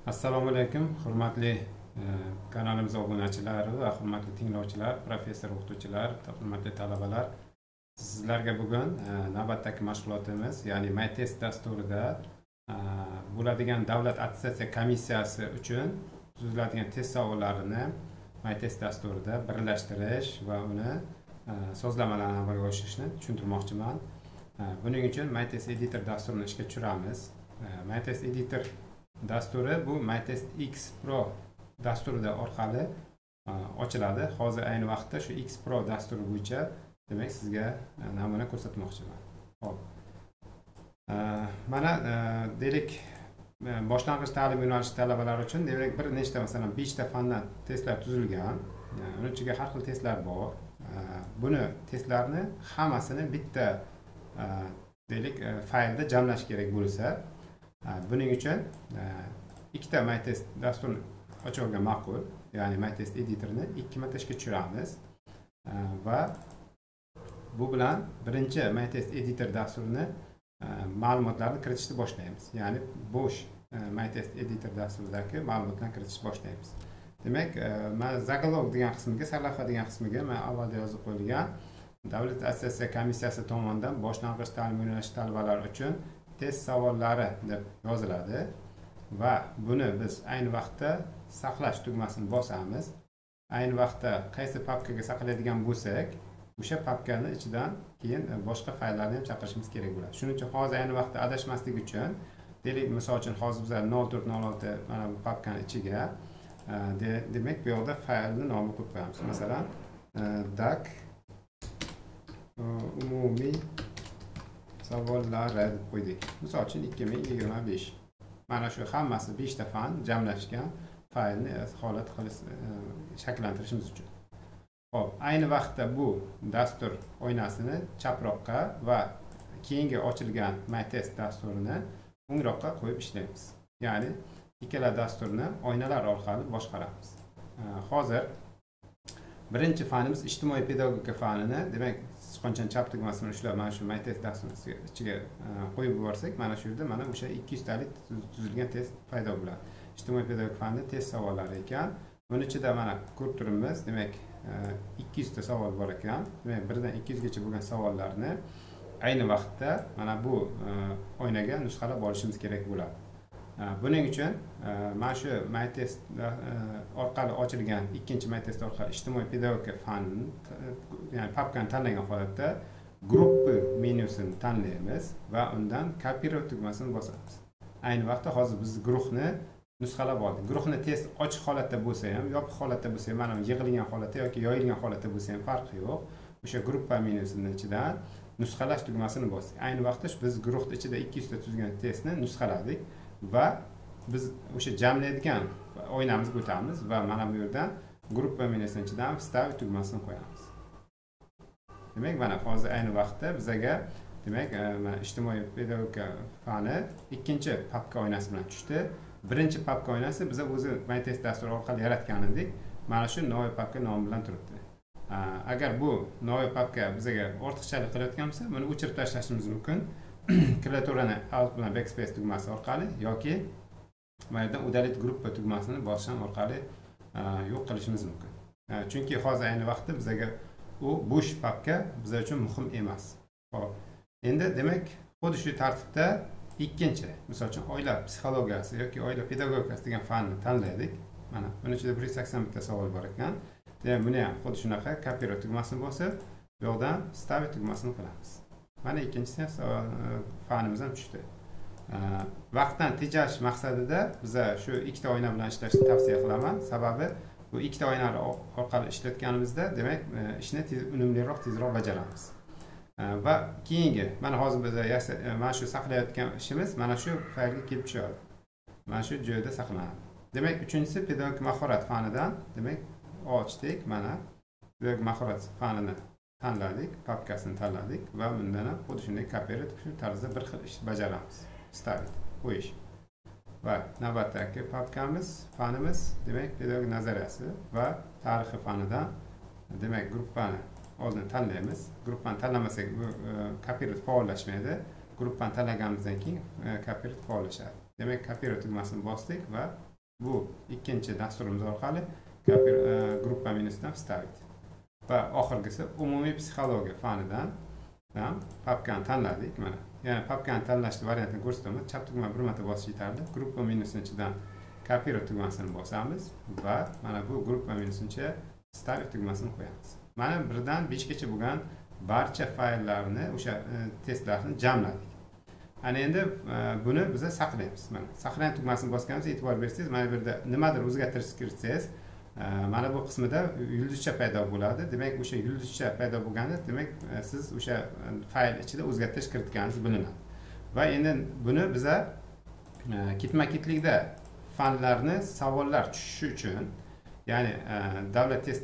Assalomu alaykum, hurmatli kanalimiz obunachilari va hurmatli tinglovchilar, professor o'qituvchilar, hurmatli talabalar. Sizlarga bugun navbatdagi mashg'ulotimiz, ya'ni MyTest dasturida bo'ladigan davlat attestatsiya komissiyasi uchun tuziladigan test savollarini MyTest dasturida birlashtirish va uni sozlamalarni amalga oshirishni tushuntirmoqchiman. Buning uchun MyTest Editor dasturini ishga tushiramiz. MyTest Editor dasturi bu MyTest X Pro dasturida orqali ochiladi. Hozir ayni vaqtda shu X Pro dasturi bo'yicha demak sizga namuna ko'rsatmoqchiman. Xo'p. Mana deylik boshlang'ich ta'lim yo'nalishi talabalari uchun demak bir nechta, masalan, 5 ta fandan testlar tuzilgan. Uning ichiga har xil testlar bor. Buni testlarni hammasini bitta deylik faylda jamlash kerak bo'lsa, buning uchun ikkita MyTest dasturini ochib olgan ma'qul, ya'ni MyTest Editorni ikki marta ishga tushiramiz va bu bilan birinchi MyTest Editor dasturini ma'lumotlarni kiritishni boshlaymiz. Ya'ni bo'sh MyTest Editor dasturidagi ma'lumotlarni kiritishni boshlaymiz. Demak, mana заголовок degan qismiga, sarlavha degan qismiga men avvalda yozib qo'yilgan Davlat attestatsiya komissiyasi tomonidan boshlang'ich ta'lim yo'nalishi talabalari uchun test savollari deb yoziladi va buni biz ayni vaqtda saqlash tugmasini bosamiz. Ayni vaqtda qaysi papkaga saqlaydigan bo'lsak, o'sha papkani ichidan keyin boshqa fayllarni ham chaqirishimiz kerak bo'ladi. Shuning uchun hozir ayni vaqtda adashmaslik uchun, deylik, misol uchun hozir bizlar 0406 mana bu papkani ichiga demak bu yoqda faylni nomi qo'yib qo'yamiz. Masalan, dak umumiy savollari deb qo'ydik. Misol uchun 2025. Mana shu hammasi 5 ta fan jamlashgan faylni holat qilish shakllantirishimiz uchun. Xo'p, ayni vaqtda bu dastur oynasini chaproqqa va keyingi ochilgan MyTest dasturini o'ngroqqa qo'yib ishlaymiz. Ya'ni ikkala dasturni oynalar orqali boshqaramiz. Hozir birinchi fanimiz ijtimoiy pedagogika fanini, demak, sichqonchani chap tugmasini ushlab mana shu MyTest dasturini ichiga qo'yib yuborsak, mana shu yerda mana o'sha 200 talik tuzilgan test paydo bo'ladi. Ijtimoiy pedagogika fanida test savollari ekan. Buni ichida mana ko'rib turibmiz, demak, 200 ta savol bor ekan. Demak, 1 dan 200 gacha bo'lgan savollarni ayni vaqtda mana bu oynaga nusxalab olishimiz kerak bo'ladi. Buning uchun mana shu MyTest orqali ochilgan ikkinchi MyTest orqali ijtimoiy pedagogika fanini, ya'ni papkani tanlagan holatda gruppa menyusini tanlaymiz va undan kopirov tugmasini bosamiz. Ayni vaqtda hozir biz guruhni nusxalab oldik. Guruhni test ochiq holatda bo'lsa ham, yopiq holatda bo'lsa ham, mana yig'ilgan holatda yoki yoyilgan holatda bo'lsa ham farqi yo'q. O'sha gruppa menyusining ichidan nusxalash tugmasini bosdik. Ayni vaqtda biz guruhning ichida 200 ta tuzgan testni nusxaladik va biz o'sha jamlaydigan oynamizga o'tamiz va mana bu yerdan gruppa menyusining ichidan vstavить tugmasini qo'yamiz. Demak, mana hozir ayni vaqtda bizaga demak mana ijtimoiy pedagogika fani ikkinchi papka oynasi bilan tushdi. Birinchi papka oynasi biza o'zi MyTest dasturi orqali yaratgan edik. Mana shu novi papka nomi bilan turibdi. Agar bu novi papka bizaga ortiqchalik qilayotgan bo'lsa, buni o'chirib tashlashimiz mumkin. Klaviaturani Alt bilan Backspace tugmasi orqali yoki mana yerdan удалить gruppa tugmasini bosish orqali yo'q qilishimiz mumkin. Chunki hozir ayni vaqtda bizaga u bo'sh papka biz uchun muhim emas. Xo'p, endi demak xuddi shu tartibda ikkinchi, misol uchun oila psixologiyasi yoki oila pedagogikasi degan fanni tanladik. Mana buning ichida 181 ta savol bor ekan. Demak, buni ham xuddi shunaqa kopirov tugmasini bosib, bu yoqdan vstavить tugmasini qilamiz. Mana ikkinchisi ham fanimiz ham tushdi. Vaqtdan tejash maqsadida biza shu ikkita oyna bilan ishlashni tavsiya qilaman. Sababi bu ikkita oynani orqali ishlatganimizda demak ishni unumliroq, tezroq bajaramiz. Va keyingi mana hozir biz mana shu saqlayotgan ishimiz mana shu faylga kelib tushadi. Mana shu joyda saqlanadi. Demak, uchinchisi pedagogik mahorat fanidan demak ochdik, mana pedagogik mahorat fanini tanladik, papkasini tanladik va bundan ham xuddi shunday kopirov shu tarzda bir xil ish bajaramiz. Vstavить, qo'yish. Va navbatdagi papkamiz, fanimiz demak pedagogik nazariyasi va tarixi fanidan demak gruppani oldin tanlaymiz. Gruppani tanlamasak bu kopirov faollashmaydi. Gruppani tanlaganimizdan keyin kopirov faollashadi. Demak, kopirov tugmasini bosdik va Bu ikkinchi dasturimiz orqali gruppa menyusidan вставить. Va oxirgisi umumiy psixologiya fanidan ham papkani tanladik. Mana yana papkani tanlash variantini ko'rsatamiz. Chap tugma bir marta bosish yetarli. Gruppa menyusining ichidan kopirov tugmasini bosamiz va mana bu gruppa menyusining ichiga вставить tugmasini qo'yamiz. Mana 1dan 5 gacha bo'lgan barcha fayllarni, o'sha testlarni jamladik. Ana endi buni biz saqlaymiz. Mana saqlang tugmasini bosganimizda e'tibor bersangiz, mana bu yerda nimadir o'zgartirish kiritsangiz, mana bu qismida yulduzcha paydo bo'ladi. Demak, o'sha yulduzcha paydo bo'lganda, demak, siz o'sha fayl ichida o'zgartirish kiritganingiz bilinadi. Va endi buni biza ketma-ketlikda fanlarni savollar tushishi uchun, ya'ni davlat test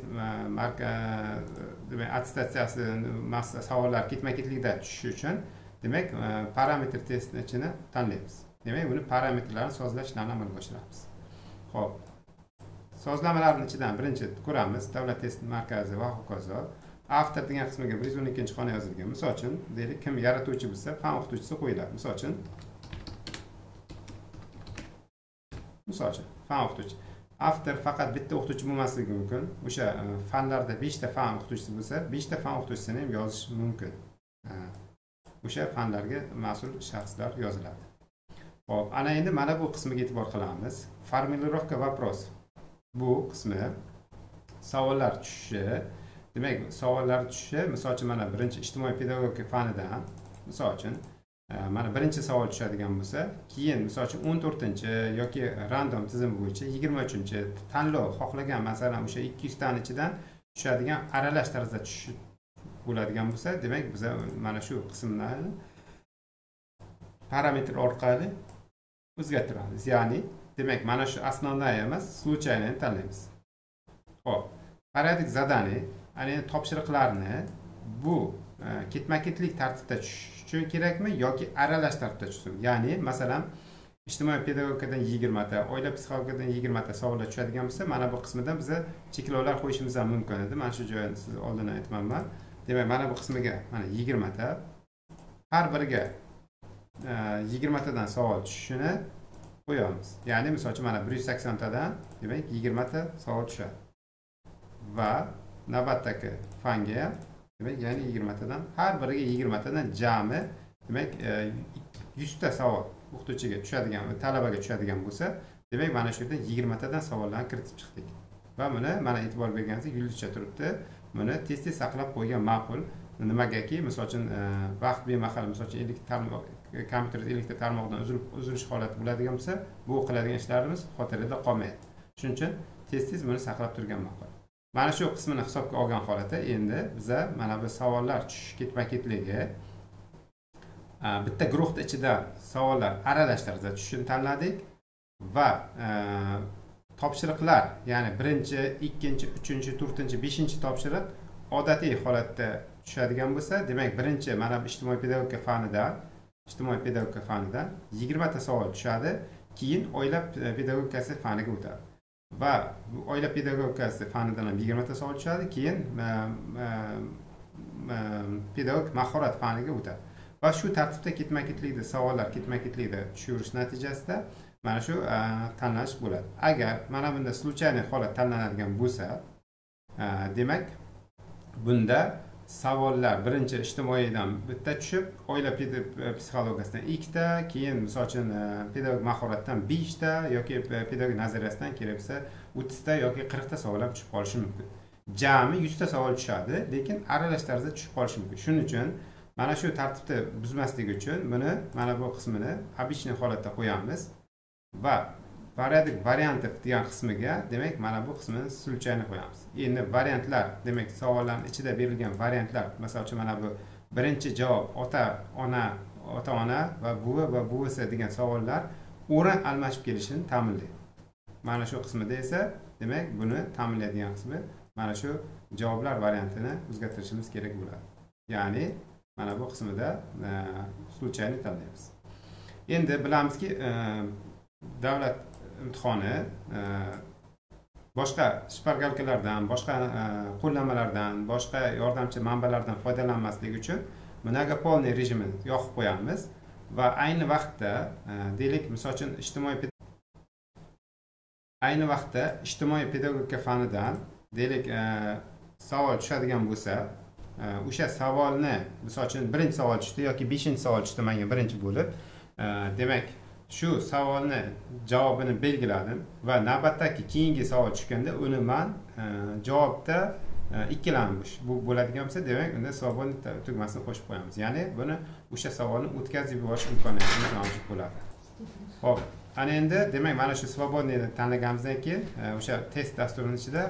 demak attestatsiyasi savollar ketma-ketlikda tushishi uchun, demak, parametr testini ichini tanlaymiz. Demak, buni parametrlarni sozlash ishlarini amalga oshiramiz. Xo'p. Sozlamalarning ichidan birinchi ko'ramiz, davlat test markazi va hokazo. Avtor degan qismiga 112-xona yozilgan. Misol uchun, deylik, kim yaratuvchi bo'lsa, fan o'qituvchisi qo'yiladi. Misol uchun, fan o'qituvchi. Avtor faqat bitta o'qituvchi bo'lmasligi mumkin. O'sha fanlarda 5 ta fan o'qituvchisi bo'lsa, 5 ta fan o'qituvchisini ham yozish mumkin. O'sha fanlarga mas'ul shaxslar yoziladi. Xo'p, ana endi mana bu qismiga e'tibor qilamiz. Formulirovka вопрос. Bu qismi savollar tushishi. Demak, savollar tushishi, misol uchun mana birinchi ijtimoiy pedagogika fanidan, misol uchun, mana birinchi savol tushadigan bo'lsa, keyin misol uchun 14-chi yoki random tizim bo'yicha 23-chi tanlov xohlagan, masalan, o'sha 200 tani ichidan tushadigan aralash tarzda tushishi bo'ladigan bo'lsa, demak, biz mana shu qismlarni parametr orqali o'zgartiramiz. Ya'ni, demak, mana shu основная emas, случайно tanlaymiz. Xo'p, порядок заданий, ana endi topshiriqlarni bu ketma-ketlik tartibda tushishi uchun kerakmi yoki aralash tartibda tushsin? Ya'ni, masalan, ijtimoiy pedagogikadan 20 ta, oila psixologiyadan 20 ta savollar tushadigan bo'lsa, mana bu qismidan biz cheklovlar qo'yishimiz ham mumkin edi. Mana shu joyini siz oldin aytmanman. Demak, mana bu qismiga mana 20 ta, har biriga 20 tadan savol tushishini qo'yamiz. Ya'ni, misol uchun, mana 180 tadan, demak, 20 ta savol tushadi. Va navbatdagi fanga ham, demak, ya'ni 20 tadan, har biriga 20 tadan jami, demak, 100 ta savol o'qituvchiga tushadigan, talabaga tushadigan bo'lsa, demak, mana shu yerda 20 tadan savollarni kiritib chiqdik. Va buni mana e'tibor berganingizdek yulduzcha turibdi. Buni tez-tez saqlab qo'ygan ma'qul. Nimagaki, misol uchun, vaqt bemahal, misol uchun, elektr tarmoq, kompyuter elektr tarmog'idan uzilish holati bo'ladigan bo'lsa, bu qiladigan ishlarimiz xotirada qolmaydi. Shuning uchun tez-tez buni saqlab turgan ma'qul. Mana shu qismini hisobga olgan holatda endi biza mana bu savollar tushish ketma-ketligi bitta guruhning ichida savollar aralash tarzda tushishini tanladik va topshiriqlar, ya'ni birinchi, ikkinchi, uchinchi, to'rtinchi, beshinchi topshiriq odatiy holatda tushadigan bo'lsa, demak, birinchi mana bu ijtimoiy pedagogika fanidan 20 ta savol tushadi, keyin oila pedagogikasi faniga o'tadi. Va oila pedagogikasi fanidan ham 20 ta savol tushadi, keyin pedagog mahorat faniga o'tadi. Va shu tartibda ketma-ketlikda savollar ketma-ketlikda tushirish natijasida mana shu tanlash bo'ladi. Agar mana bunda случайный holat tanlanadigan bo'lsa, demak, bunda savollar birinchi ijtimoiydan bitta tushib, oila psixologiyasidan 2 ta, keyin misol uchun pedagog mahoratdan 5 ta yoki pedagog nazariyasidan kerak bo'lsa 30 ta yoki 40 ta savol ham tushib qolishi mumkin. Jami 100 ta savol tushadi, lekin aralash tarzda tushib qolishi mumkin. Shuning uchun mana shu tartibni buzmaslik uchun buni mana bu qismini обычный holatda qo'yamiz va порядок variantов degan qismiga, demak, mana bu qismini случайно qo'yamiz. Endi variantlar, demak, savollarning ichida berilgan variantlar, masalan uchun, mana bu birinchi javob ota-ona va buvi va buvisi degan savollar o'rin almashib kelishini ta'minlaydi. Mana shu qismida esa, demak, buni ta'minlaydigan qismi mana shu javoblar variantini o'zgartirishimiz kerak bo'ladi. Ya'ni mana bu qismida случайно tanlaymiz. Endi bilamizki, davlat imtihoni boshqa shpargalkalardan, boshqa qo'llanmalardan, boshqa yordamchi manbalardan foydalanmaslik uchun многополный rejimini yoqib qo'yamiz va ayni vaqtda deylik, misol uchun, ijtimoiy Ayni vaqtda ijtimoiy pedagogika fanidan deylik savol tushadigan bo'lsa, o'sha savolni, misol uchun birinchi savol tushdi yoki beshinchi savol tushdi menga birinchi bo'lib, demak shu savolni javobini belgiladim va navbatdagi keyingi savol tushganda uni man javobda ikkilanmish bu bo'ladigan bo'lsa, demak unda svobodniy tugmasini qo'shib qo'yamiz. Ya'ni buni o'sha savolni o'tkazib yuborish imkoniyatimiz mavjud bo'ladi. Xo'p, ana endi demak mana shu svobodniyni tanlaganimizdan keyin o'sha test dasturining ichida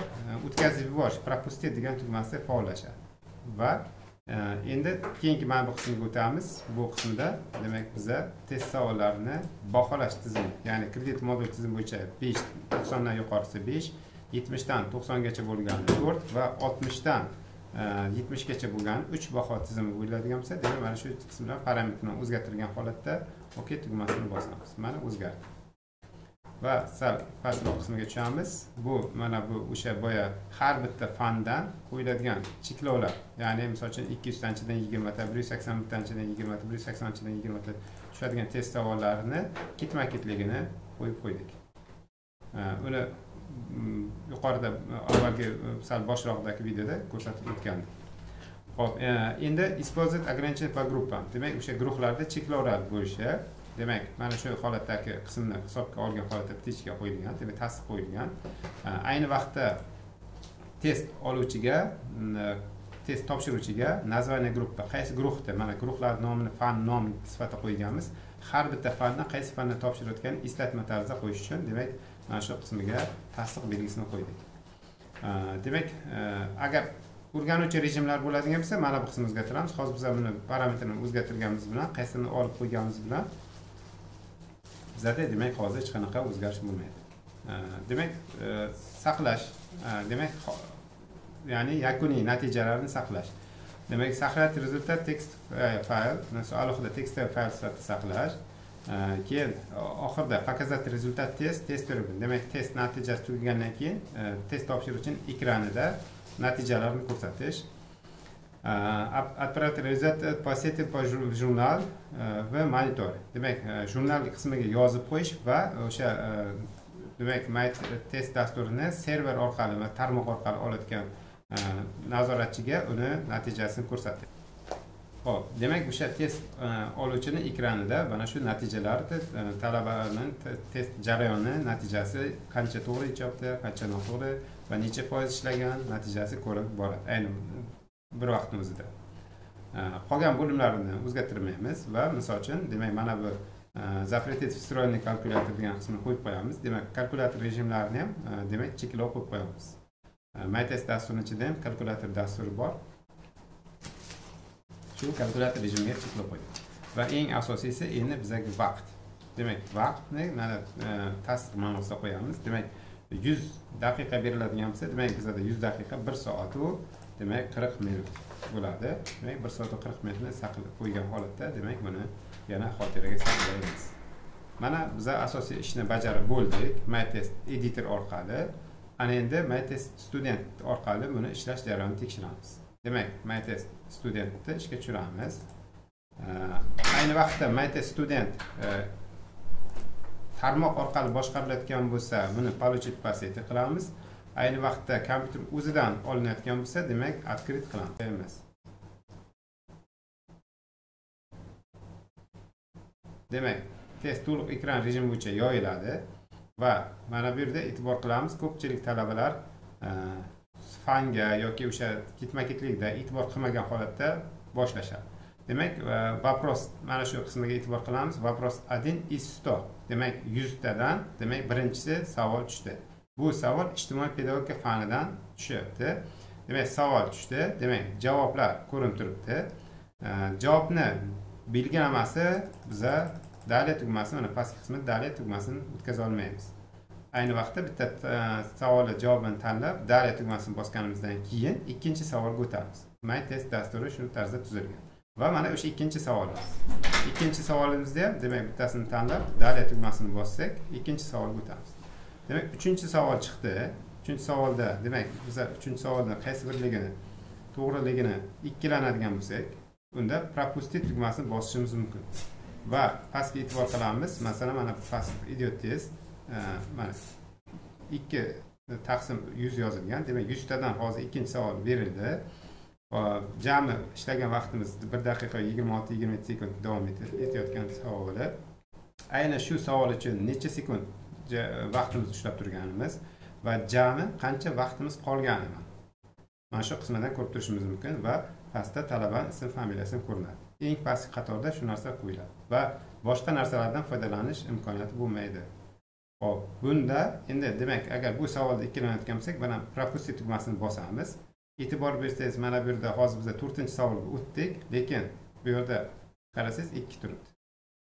o'tkazib yuborish, propustit degan tugmasi faollashadi. Va endi keyingi mana bu qismga o'tamiz. Bu qismda demak biza test savollarini baholash tizimi, ya'ni kredit modul tizimi bo'yicha 5, 90 dan yuqorisi 5, 70 dan 90 gacha bo'lgani 4 va 60 dan 70 gacha bo'lgani 3 baho tizimi bo'ladigan bo'lsa, demak mana shu qismlar parametrni o'zgartirgan holatda OK tugmasini bosamiz. Mana o'zgardi. Va sal pastroq qismiga tushamiz. Bu mana bu o'sha boya har bitta fandan qo'yiladigan cheklovlar, ya'ni misol uchun 200 tanchidan 20 ta, 181 tanchidan 20 ta, 180 tanchidan 20 ta tushadigan test savollarini ketma-ketligini qo'yib qo'ydik. Uni yuqorida avvalgi sal boshroqdagi videoda ko'rsatib o'tgandim. Xo'p, endi использовать ограничение по группам. Demak, o'sha guruhlarda cheklovlar bo'lishi. Demak, mana shu holatdagi qismni hisobga olgan holatda птичка qo'yilgan, demak tasdiq qo'yilgan. Ayni vaqtda test oluvchiga, test topshiruvchiga название группа, qaysi guruhda, mana guruhlar nomini fan nom sifatida qo'yganmiz. Har bitta fanni qaysi fanni topshirayotganini eslatma tarzida qo'yish uchun, demak, mana shu qismiga tasdiq belgisini qo'ydik. Demak, agar o'rganuvchi rejimlar bo'ladigan bo'lsa, mana bu qismni o'zgartiramiz. Hozir biz buni parametrini o'zgartirganimiz bilan, qaysini olib qo'yganimiz bilan bizada demak hozir hech qanaqa o'zgarish bo'lmaydi. Demak, saqlash, demak, ya'ni yakuniy natijalarni saqlash. Demak, saqlash rezultat tekst fayl, alohida tekst fayl sifatida saqlash. Keyin oxirida показать rezultat test, test turibdi. Demak, test natijasi tugagandan keyin test topshiruvchining ekranida natijalarni ko'rsatish. Отправить результат по сети по журнал va monitor. Demak, jurnal qismiga yozib qo'yish va o'sha demak test dasturini server orqali va tarmoq orqali olayotgan nazoratchiga uni natijasini ko'rsatish. Xo'p, demak o'sha test oluvchining ekranida mana shu natijalarni, talabalarning test jarayoni natijasi qancha to'g'ri ijobda, qancha noto'g'ri va necha foiz ishlagan natijasi ko'rinib boradi ayni bir vaqtning o'zida. Qolgan bo'limlarini o'zgartirmaymiz va misol uchun demak mana bu запретить встроенный kalkulyator degan qismini qo'yib qo'yamiz. Demak, kalkulyator rejimlarini ham demak cheklov qo'yib qo'yamiz. MyTest dasturining ichida ham kalkulyator dasturi bor. Shu kalkulyator rejimiga cheklov qo'ydik. Va eng asosiysi endi bizga vaqt. Demak, vaqtni mana tasdiq ma'nosida qo'yamiz. Demak, 100 daqiqa beriladigan bo'lsa, demak bizada 100 daqiqa 1 soat u demak 40 minut bo'ladi. Demak 1 soat 40 minutni saqlab qo'ygan holatda demak buni yana xotiraga saqlaymiz. Mana biza asosiy ishni bajarib bo'ldik MyTest editor orqali. Ana endi MyTest student orqali buni ishlash jarayonini tekshiramiz. Demak, MyTest studentni ishga tushiramiz. Ayni vaqtda MyTest student tarmoq orqali boshqarilayotgan bo'lsa, buni получить по сети qilamiz. Ayni vaqtda kompyuter o'zidan olinayotgan bo'lsa, demak, открыть qilamiz. Demak, test to'liq ekran rejimi bo'yicha yoyiladi va mana bu yerda e'tibor qilamiz, ko'pchilik talabalar fanga yoki o'sha ketma-ketlikda e'tibor qilmagan holatda boshlashadi. Demak, вопрос mana shu qismiga e'tibor qilamiz. Вопрос 1 из 100. Demak, 100 tadan, demak, birinchisi savol tushdi. Bu savol ijtimoiy pedagogika fanidan tushyapti. Demak, savol tushdi. Demak, javoblar ko'rinib turibdi. Javobni belgilamasi biza dalya tugmasi, mana pastki qismida dalya tugmasini o'tkaza olmaymiz. Ayni vaqtda bitta savolni javobini tanlab, dalya tugmasini bosganimizdan keyin ikkinchi savolga o'tamiz. MyTest dasturi shu tarzda tuzilgan. Va mana o'sha ikkinchi savolimiz. Ikkinchi savolimizda ham demak bittasini tanlab, dalya tugmasini bossak, ikkinchi savolga o'tamiz. Demak, uchinchi savol chiqdi. Uchinchi savolda, demak, biz uchinchi savolni qaysi birligini, to'g'riligini ikkilanadigan bo'lsak, unda propustit tugmasini bosishimiz mumkin. Va pastga e'tibor qilamiz. Masalan, mana past idiot test, mana 2 taqsim 100 yozilgan. Demak, 100 tadan hozir ikkinchi savol berildi. Jami ishlagan vaqtimiz 1 daqiqa 26-27 sekund davom etayotgan savoli. Aynan shu savol uchun necha sekund vaqtimiz ushlab turganimiz va jami qancha vaqtimiz qolganini mana shu qismidan ko'rib turishimiz mumkin va pastda talabani ism familiyasi ko'rinadi. Eng pastki qatorda shu narsa qo'yiladi va boshqa narsalardan foydalanish imkoniyati bo'lmaydi. Xo'p, bunda endi demak, agar bu savolda ikkilanayotgan bo'lsak, mana propustit tugmasini bosamiz. E'tibor bersangiz, mana bu yerda hozir biz 4-savolga o'tdik, lekin bu yerda qarasangiz 2 turibdi.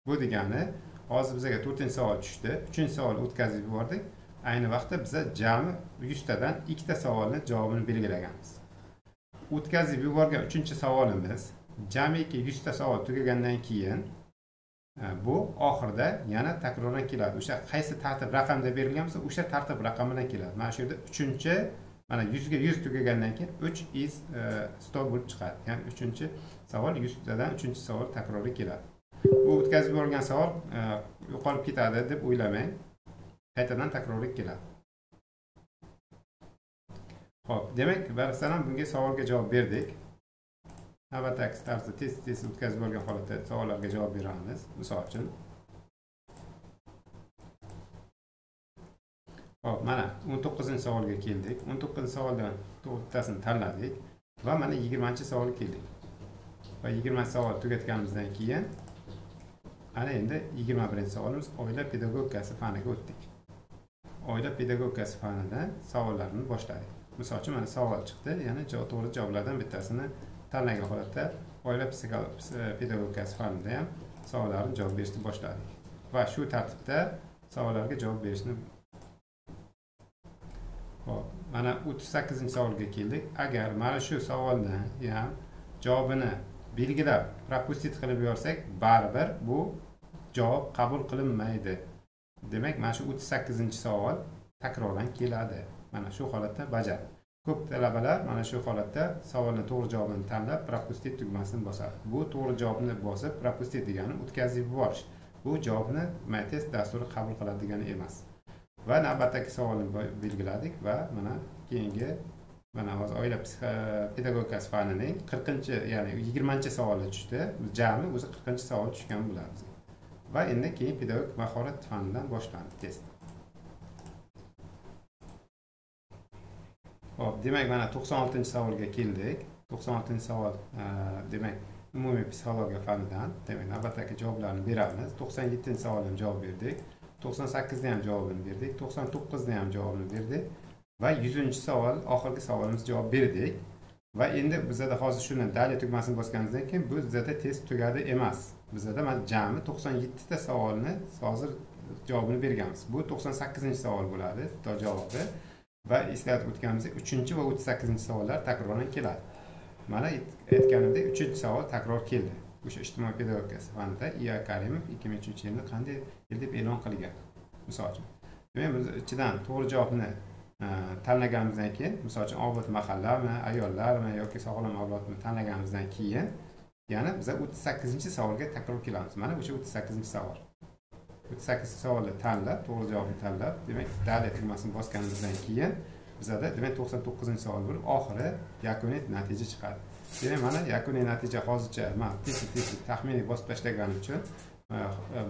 Bu degani hozir bizga 4-savol tushdi, 3-savolni o'tkazib yubordik. Ayni vaqtda biz jami 100 tadan 2 ta savolni javobini belgilaganmiz. O'tkazib yuborgan 3-savolimiz jamiki 100 ta savol tugagandan keyin bu oxirida yana takrordan keladi. O'sha qaysi tartib raqamda berilgan bo'lsa, o'sha tartib raqam bilan keladi. Mana shu yerda 3-chi mana 100 ga 100 tugagandan keyin 3 is 100 bo'lib chiqadi. Ya'ni 3-savol 100 tadan 3-savol takroriy keladi. Bu o'tkazib yuborilgan savol yo'qolib ketadi deb o'ylamang. Qaytadan takroriy keladi. Xo'p, demak, masalan, bunga savolga javob berdik. Navbatdagi tarzda tez-tez o'tkazib yuborgan holatda savollarga javob beramiz. Misol uchun. Xo'p, mana 19-savolga keldik. 19-savoldan to'rttasini tanladik va mana 20-savolga keldik. Va 20-savol tugatganimizdan keyin ana endi 21-savolimiz oila pedagogikasi faniga o'tdik. Oila pedagogikasi fanidan savollarni boshladik. Misol uchun mana savol chiqdi, ya'ni to'g'ri javoblardan bittasini tanlagan holatda oila pedagogikasi fanida ham savollarni javob berishni boshladik. Va shu tartibda savollarga javob berishni. Xo'p, mana 38-savolga keldik. Agar mana shu savolni ham javobini belgilab propustit qilib yuborsak, baribir bu javob qabul qilinmaydi. Demak, mana shu 38-savol takroran keladi. Mana shu holatda bajaradi. Ko'p talabalar mana shu holatda savolni to'g'ri javobini tanlab propustit tugmasini bosadi. Bu to'g'ri javobni bosib propustit degani o'tkazib yuborish. Bu javobni MyTest dasturi qabul qiladi degani emas. Va navbatdagi savolni belgiladik va mana keyingi mana hozir oila pedagogikasi fanining 40-chi, ya'ni 20-savoli tushdi. Jami o'zi 40-savol tushgan bo'ladi bizga. Va endi keyin pedagogik mahorat fanidan boshlandi test. Xo'p, demak mana 96-savolga keldik. 96-savol demak umumiy psixologiya fanidan. Demak navbatdagi javoblarni beramiz. 97-savolga ham javob berdik. 98ni ham javobini berdik. 99ni ham javobini berdik. Va 100-savol, oxirgi savolimiz javob berdik. Va endi bizada hozir shuni dali tugmasini bosganimizdan keyin bu bizada test tugadi emas. Bizada mana jami 97 ta savolni hozir javobini berganmiz. Bu 98-savol bo'ladi, javobi. Va eslatib o'tganimizdek 3 va 38-savollar takrorlan keladi. Mana aytganimdek 3-savol takror keldi. O'sha ijtimoiy pedagogikasi fanida I.A. Karimov 2003-yilni qanday yil deb e'lon qilgan. Misol uchun. Demak, biz ichidan to'g'ri javobni tanlaganimizdan keyin, misol uchun obod mahallami, ayollarmi yoki sog'lom avlodmi tanlaganimizdan keyin yana biz 38-savolga takror kelamiz. Mana o'sha 38-savol. 38-savolni tanlab, to'g'ri javobni tanlab, demak, dali tugmasini bosganimizdan keyin bizada demak 99-savol bo'lib, oxiri yakuniy natija chiqadi. Demak, mana yakuniy natija hozircha men tez-tez taxminiy bosib tashlaganim uchun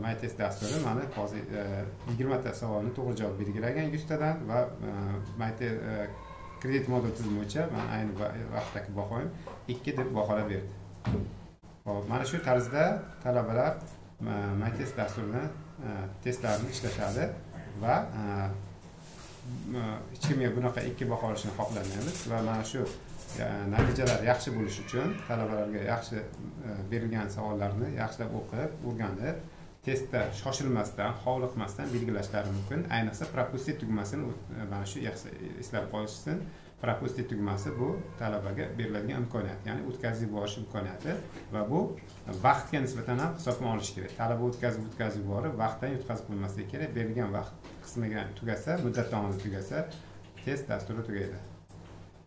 MyTest dasturi mana hozir 20 ta savolni to'g'ri javob belgilagan 100 tadan va MyTest kredit modul tizimi bo'yicha men ayni vaqtdagi bahoyim 2 deb baholab berdi. Xo'p, mana shu tarzda talabalar MyTest dasturini testlarini ishlashadi va hech kimga bunaqa 2 baho olishini xohlamaymiz va mana shu natijalar yaxshi bo'lishi uchun talabalarga yaxshi berilgan savollarni yaxshilab o'qib, o'rganib, testda shoshilmasdan, hovliqmasdan belgilashlari mumkin. Ayniqsa propustit tugmasini mana shu yaxshi eslab qolishsin. Propustit tugmasi bu talabaga beriladigan imkoniyat, ya'ni o'tkazib yuborish imkoniyati va bu vaqtga nisbatan ham hisobga olish kerak. Talaba o'tkazib yuborib, vaqtdan yutqazib qo'ymasligi kerak. Berilgan vaqt qismiga tugasa, muddatdan oldin tugasa, test dasturi tugaydi.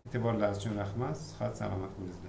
E'tiborlaringiz uchun rahmat. Sihat, salomat bo'linglar.